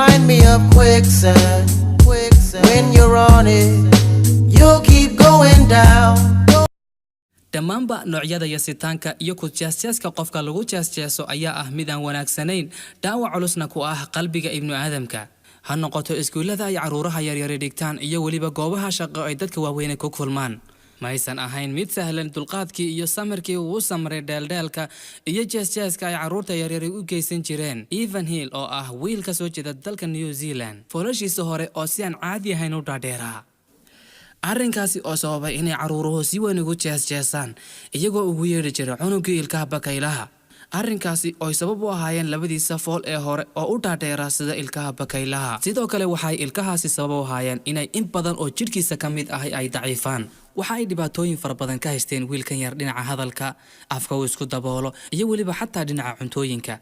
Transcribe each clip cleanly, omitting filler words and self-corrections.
Remind me of quicksand. Quicksand. When you're on it, you'll keep going down. Dhammaanba noocyada yasitaanka iyo ku jeesjeeska qofka lagu jeesjeeso ayaa ah mid aan wanaagsanayn, dhaawac culusna ku ah qalbiga ibnu aadamka. Ha noqoto iskuullada ay carruuraha yaryari dhigtaan iyo weliba goobaha shaqo ay dadka waaweyne ku kulmaan. Maysan ahayn mid sahlan dulqaadkii iyo samirkii uu u samray dheeldheelka iyo jeesjeeska ay carruurta yaryari u geysan jireen Evan Hill, oo ah wiil ka soo jeeda dalka New Zealand, foolashiisa hore oo si aan caadi ahayn u dhaadheeraa, arrinkaasi oo sababay inay carruuruhu si weyn ugu jeesjeesaan, iyagoo ugu yeedhi jiray cunugii ilkaha bakaylaha. Arrinkaasi oy sabab u ahaayeen labadiisa fool ee hore oo u dhaadheeraa sida ilkaha bakaylaha. Sidoo kale waxay ilkahaasi sabab u ahaayeen inay in badan oo jidhkiisa ka mid ahi ay daciifaan. Waxa ay dhibaatooyin fara badan ka haysteen wiilkan yar dhinaca hadalka, afka uu isku daboolo iyo weliba xataa dhinaca cuntooyinka.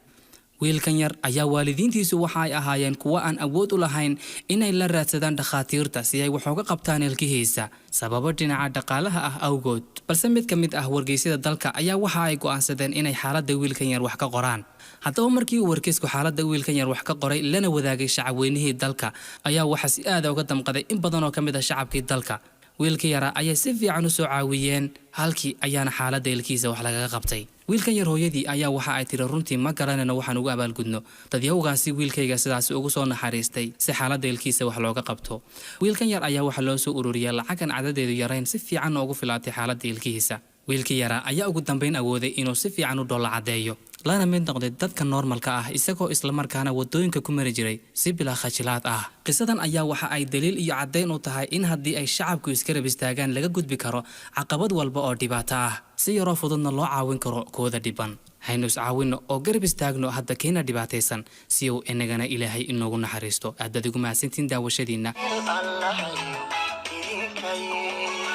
Wiilkan yar ayaa waalidiintiisu waxa ay ahaayeen kuwo aan awood u lahayn inay la raadsadaan dhakhaatiirta si ay wax uga qabtaan ilkihiisa, sababo dhinaca dhaqaalaha ah awgood. Balse mid ka mid ah wargeysyada dalka ayaa waxa ay go'aansadeen inay xaaladda wiilkan yar wax ka qoraan. Haddaba markii uu wargeysku xaaladda wiilkan yar wax ka qoray lana wadaagay shacabweynihii dalka, ayaa waxaa si aada uga damqaday in badan oo ka mid ah shacabkii dalka. Wiilka yaraa ayay si fiican u soo caawiyeen, halkii ayaana xaaladda ilkihiisa wax lagaga qabtay. Wiilkan yar hooyadii ayaa waxa ay tiri: "Runtii ma garanayno waxaan ugu abaalgudno dadyawgaasi wiilkayga sidaasi ugu soo naxariistay si xaaladda ilkiisa wax looga qabto." Wiilkan yar ayaa waxaa loo soo ururiyay lacagan cadadeedu yarayn, si fiicanna ugu filaatay xaaladda ilkihiisa. Wiilkii yaraa ayaa ugu dambayn awooday inuu si fiican u dhoolla caddeeyo, lana mid noqday dadka normalka ah, isagoo islamarkaana wadooyinka ku mari jiray si bilaa khajilaad ah. Qisadan ayaa waxa ay daliil iyo caddayn u tahay in haddii ay shacabku iska rab istaagaan, laga gudbi karo caqabad walba oo dhibaato ah, si yaroo fududna loo caawin karo kooda dhiban. Haynu iscaawinno oo garab istaagno hadda keena dhibaataysan, si uu inagana Ilaahay inoogu naxariisto. Aad baad igu mahadsantiin daawashadiinna. Allahayo idinkay.